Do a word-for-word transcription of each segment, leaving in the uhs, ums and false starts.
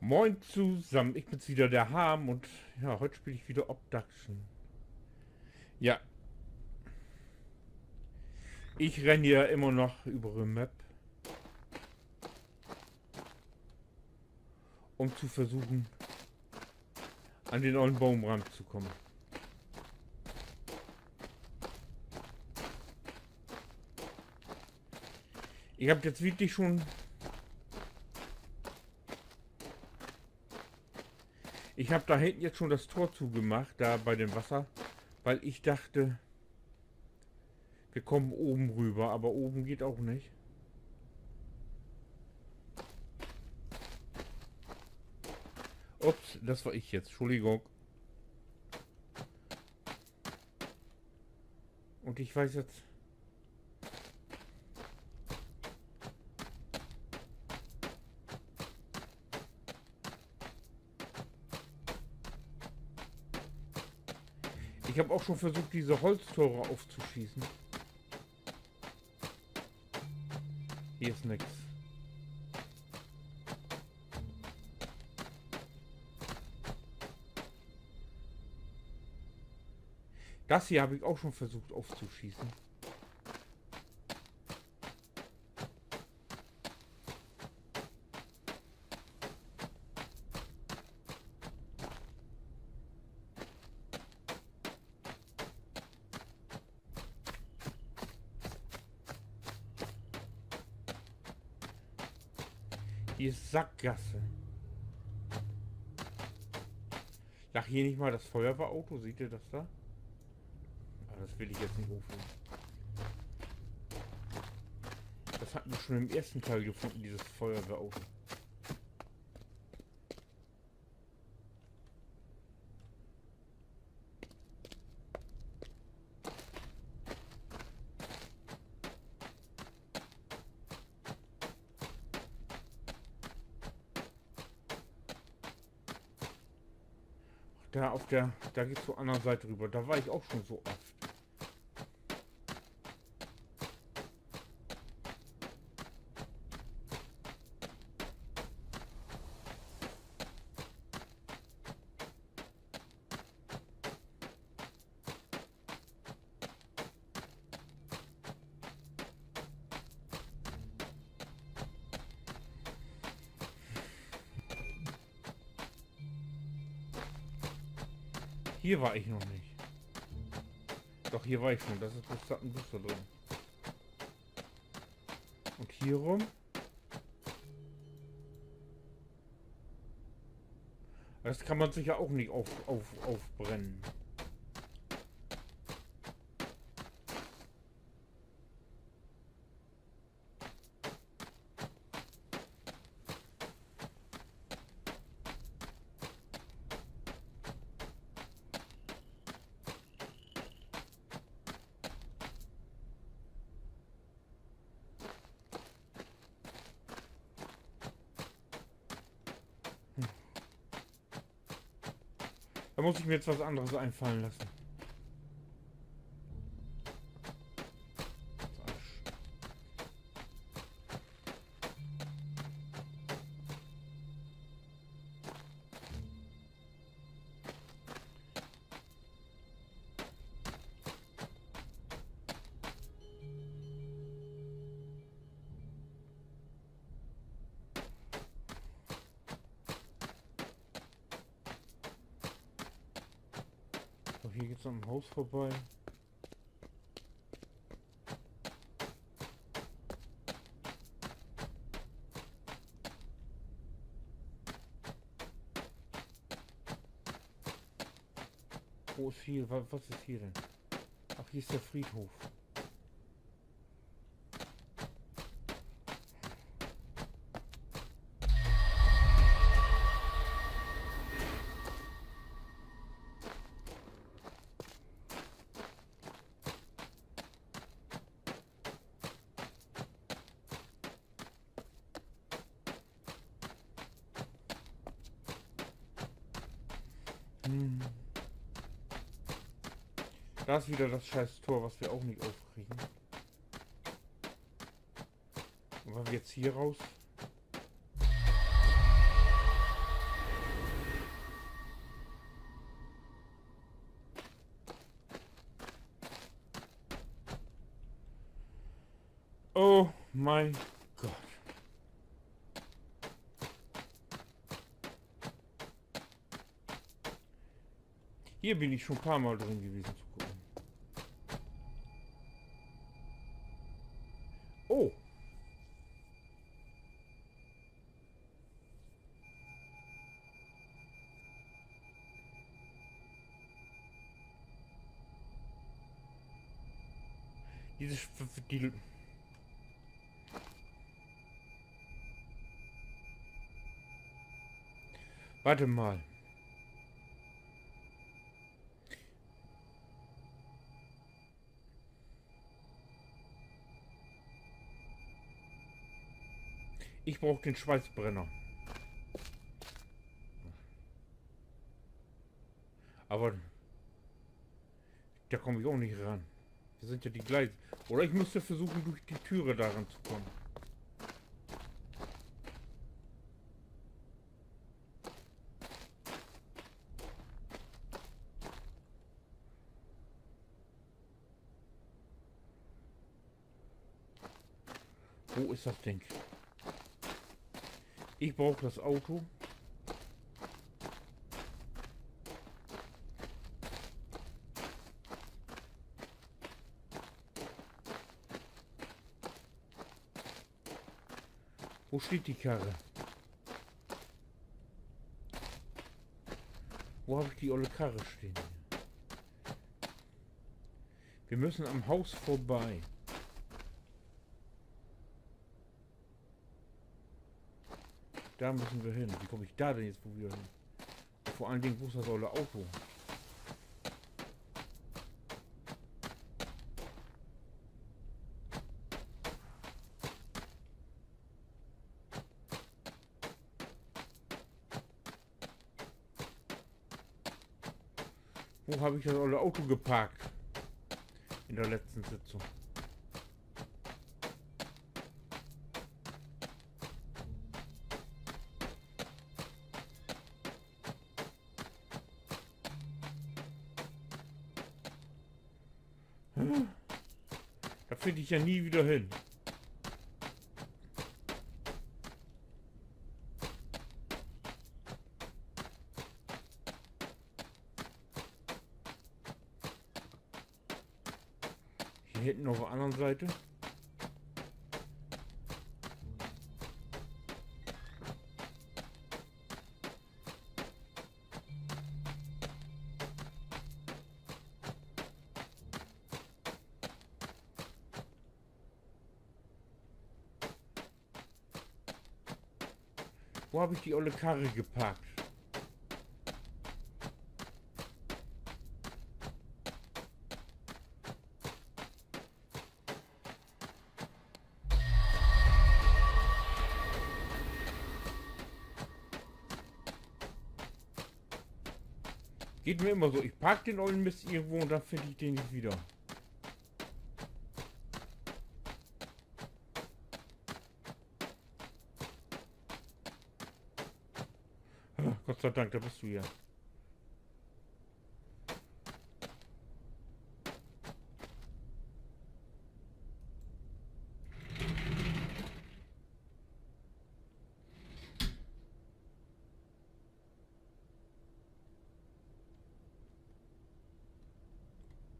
Moin zusammen, ik bün wieder de Harm un ja, hüüt speel ik wieder Obduction. Ja. Ik renn hier immer noch över de Map, üm to versuchen, an den ollen Boom rantokamen. Ik heff nu wirklich schon, ik heff dor hinten nu schon dat Tor togemaakt, dor bi dat Wasser, wiel ik dacht, wi kaamt baven röver, aver baven geiht ok nich. Ups, dat weer ik nu. Schuldigung. Un ik weet dat Ik heff ok schon versucht, disse Holztore oftoschießen. Hier is nix. Dat hier heff ik ok schon versucht oftoschießen. Hier is Sackgasse. Lag hier nich mal dat Feuerwehrauto? Seht ji dat dor? Ah, dat will ik nu nich hochhölen. Dat harrn wi schon in'n eersten Deel funnen, disse Feuerwehrauto. Dor op de, dor geht's to anner Siet röver. Dor weer ik ok schon so oft. Hier weer ik noch nich. Doch, hier weer ik schon. Dat is blots dat en Booster drin. Un hier rüm? Dat kann man seker ok nich auf-, auf-, aufbrennen. Da muss ich mir jetzt was anderes einfallen lassen. So, hier geht's am Haus vorbei. Wo is hier, wa-, was ist hier denn? Ach, hier ist der Friedhof. Hm. Da ist wieder das scheiß Tor, was wir auch nicht aufkriegen. Und wenn wir jetzt hier raus. Oh mein Gott. Hier bin ich schon ein paar Mal drin gewesen zu gucken. Oh. Diese Sch-, die, warte mal. Ich brauch den Schweißbrenner. Aber da komm ich auch nicht ran. Wir sind ja die Gleise. Oder ich müsste versuchen, durch die Türe da ranzukommen. Wo ist das Ding? Ich brauch das Auto. Wo steht die Karre? Wo hab ich die olle Karre stehen? Wir müssen am Haus vorbei. Da müssen wir hin. Wie komm ich da denn jetzt wohl wieder hin? Vor allen Dingen, wo ist das olle Auto? Wo hab ich das olle Auto geparkt? In der letzten Sitzung. Da find ich ja nie wieder hin. Hier hinten auf der anderen Seite. Wo hab ich die olle Karre geparkt? Geht mir immer so. Ich park den ollen Mist irgendwo und dann find ich den nicht wieder. Ah, Gott sei Dank, da bist du ja.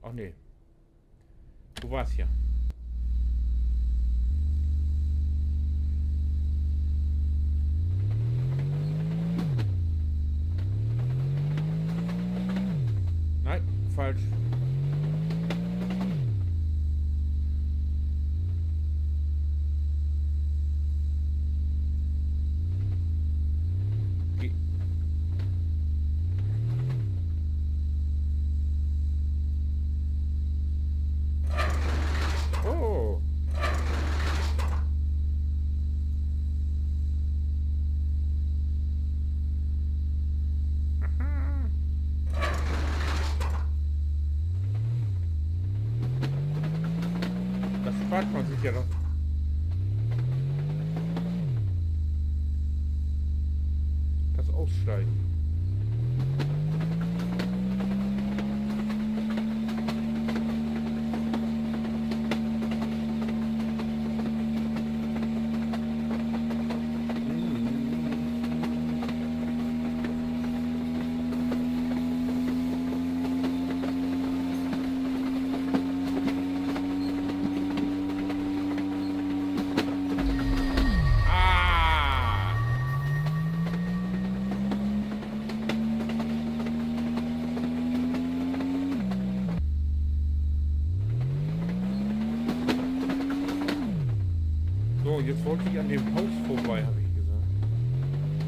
Ach nee. Du warst ja. Nein, falsch. Ge- Oh. Das spart man sich ja noch. Das Aussteigen. Jetzt wollte ich an dem Haus vorbei, hab ich gesagt.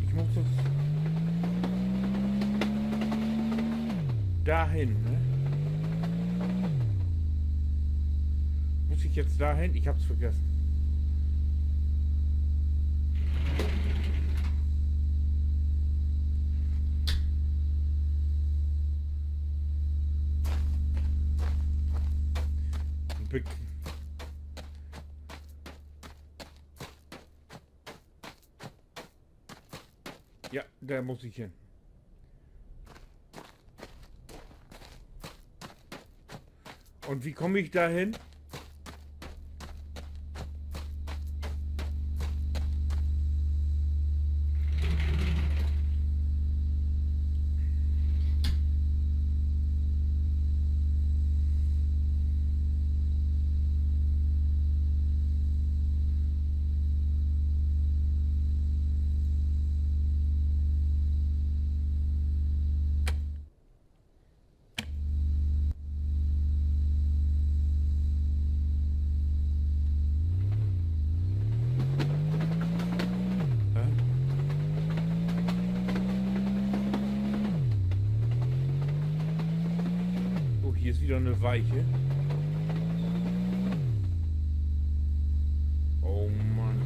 Ich muss das dahin, ne? Muss ich jetzt dahin? Ich hab's vergessen. Be- Ja, da muss ich hin. Und wie komme ich da hin? Hä? Oh, hier ist wieder eine Weiche. Oh Mann.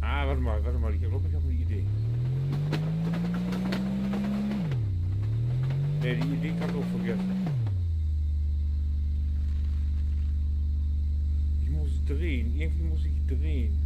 Ah, warte mal, warte mal, ich glaube, ich habe eine Idee. Nee, die Idee kannst du auch vergessen. Ich muss drehen, irgendwie muss ich drehen.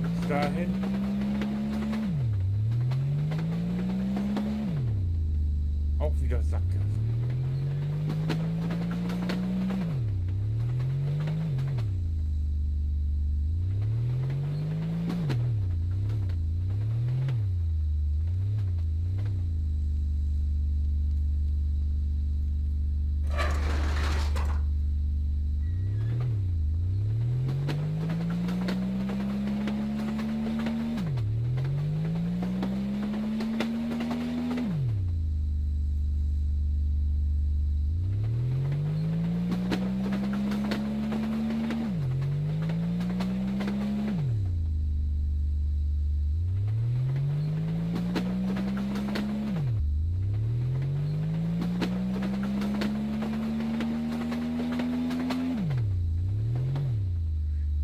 Bis dahin. Auch wieder Sackgasse.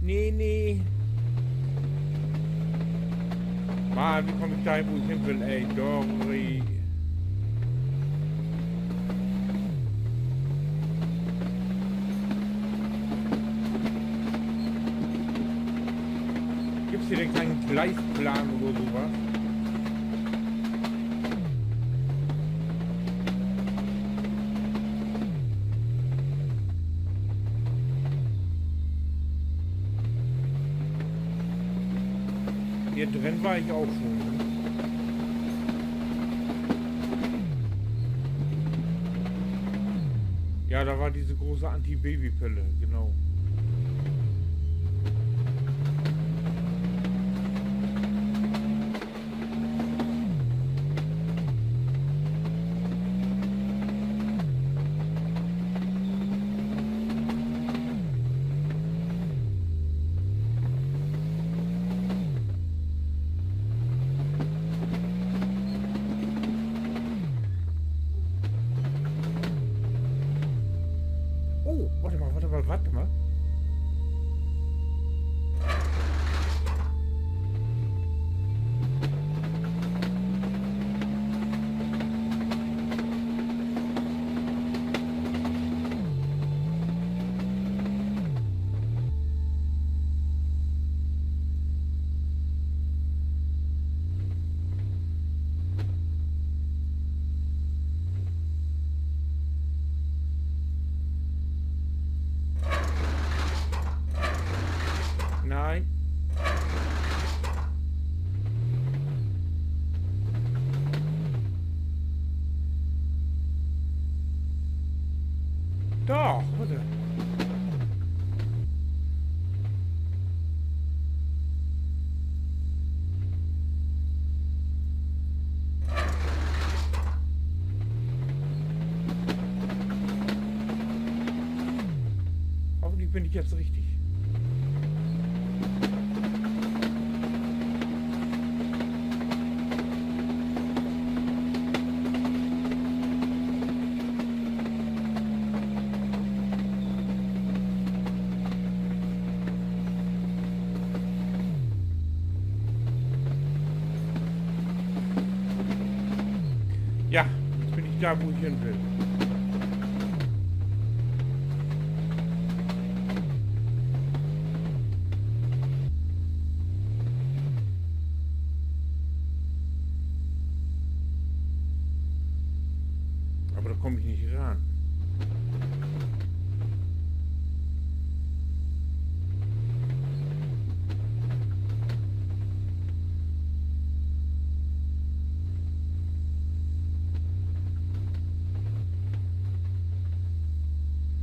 Nee, nee. Mann, wie komm ik dor hen, wo ik hen will, ey? Dori. Kein Gleisplan oder so was. Hier drin war ich auch schon. Ja, da war diese große Antibabypille, genau. Oh, warte mal, warte mal, warte mal. Nein. Doch, bitte. Hoffentlich bin ich jetzt richtig. Ja, jetzt bin ich da, wo ich hin will. Aber da komm ich nicht ran.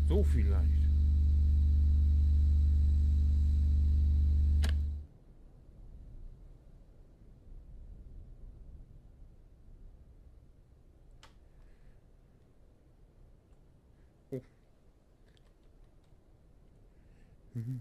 So vielleicht. Oh. Mhm.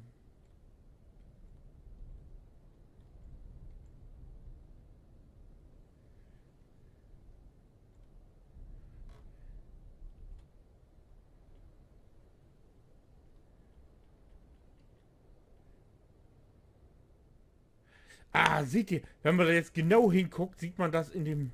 Ah, seht ihr, wenn man da jetzt genau hinguckt, sieht man das in dem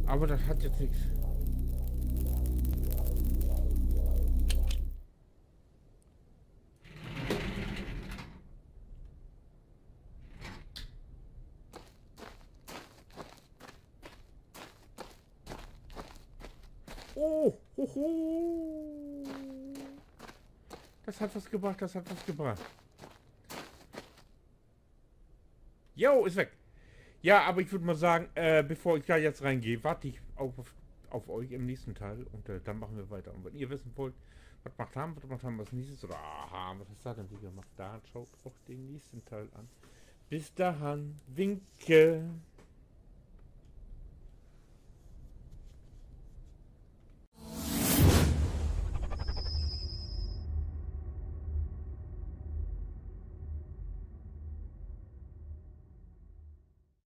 Aber das hat jetzt nix. Oh, ho, ho. Das hat was gebracht, das hat was gebracht. Jo, ist weg. Ja, aber ich würd mal sagen, äh, bevor ich da jetzt reingehe, warte ich auf, auf euch im nächsten Teil und, äh, dann machen wir weiter. Und wenn ihr wissen wollt, was macht haben, was macht haben als nächstes, oder aha, was ist da denn wieder macht, dann schaut euch den nächsten Teil an. Bis dahin, winke.